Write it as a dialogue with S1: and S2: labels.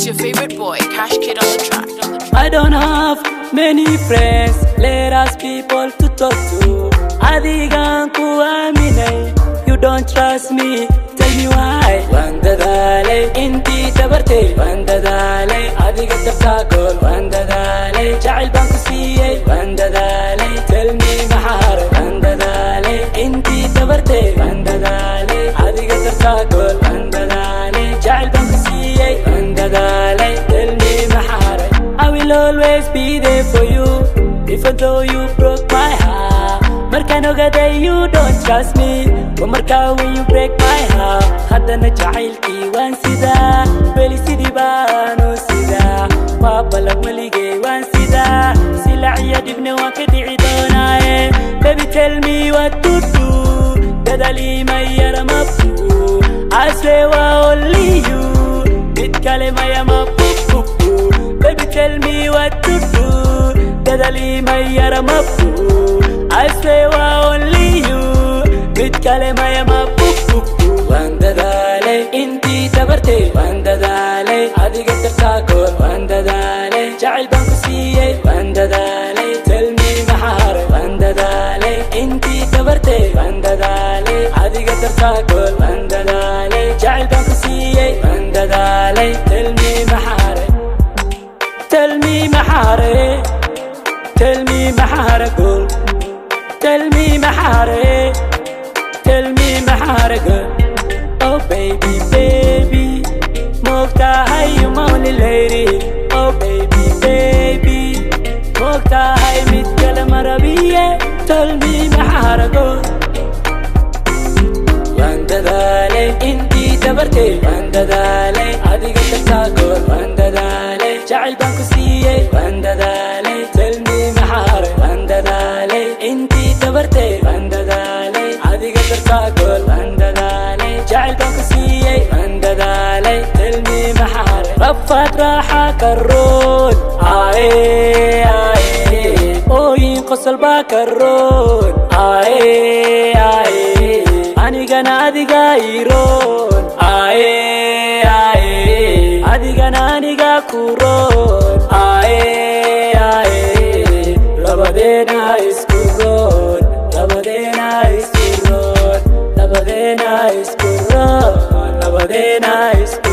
S1: It's your favorite boy, Cash Kid on the track.
S2: I don't have many friends, let us people to talk to. Adigaan ku aaminay, you don't trust me, tell me why. Waan dadaalay intii tabartay, waan dadaalay adiga dartaa gool, waan dadaalay jacayl baan ku siiyey, waan dadaalay, tell me maxaa haray. Waan dadaalay intii tabartay, waan dadaalay adiga dartaa gool, waan dadaalay jacayl baan ku siiyey, waan dadaalay, tell me maxaa haray. I will always be there for you, even though you broke my heart. Markaan ogaday you don't trust me, waa markaa when you break my heart. Haddana jacaylkii waan sidaa, weli sidii baanu sidaa, waa ballan weligay waan sidaa, silac iyo dhibna waan ka dhici doonaaye. Baby, tell me what to do, dadaalima yara mabu. I swear waa only you, mid kale maya mabu. Baby, tell me what to do, dadaalima yara mabu. I swear waa only you, mid kale maya mabu. Waan dadaalay intii tabartay, waan dadaalay adiga dartaa gool, waan dadaalay jacayl baan ku siiyey, waan dadaalay, tell me maxaa haray. Waan dadaalay intii tabartay, waan dadaalay adiga dartaa gool, waan dadaalay jacayl baan ku siiyey, waan dadaalay, tell me maxaa haray. Tell me maxaa haray. Tell me maxaa haray gool. Tell me maxaa haray. Tell me maxaa haray girl. Oh baby, baby, moogtahay you my only lady. Oh baby, baby, moogtahay mid kale ma rabiye. Tell me maxaa haray gool. Waan dadaalay intii tabartay, waan dadaalay adiga dartaa gool, waan dadaalay jacayl baan ku siiyey, waan dadaalay, tell me maxaa haray. Waan dadaalay intii tabartay, waan dadaalay adiga dartaa gool, waan dadaalay jacayl baan ku siiyey, waan dadaalay, tell me maxaa haray. Rafaad raaxa karoon, aaye aaye, ooyin qosol baa karoon, aaye aaye, anigana adiga iroon, aaye aaye, adigana aniga kuroon, aaye aaye, labadeena isku roon, labadeena isku roon, labadeena isku roon, labadeena isku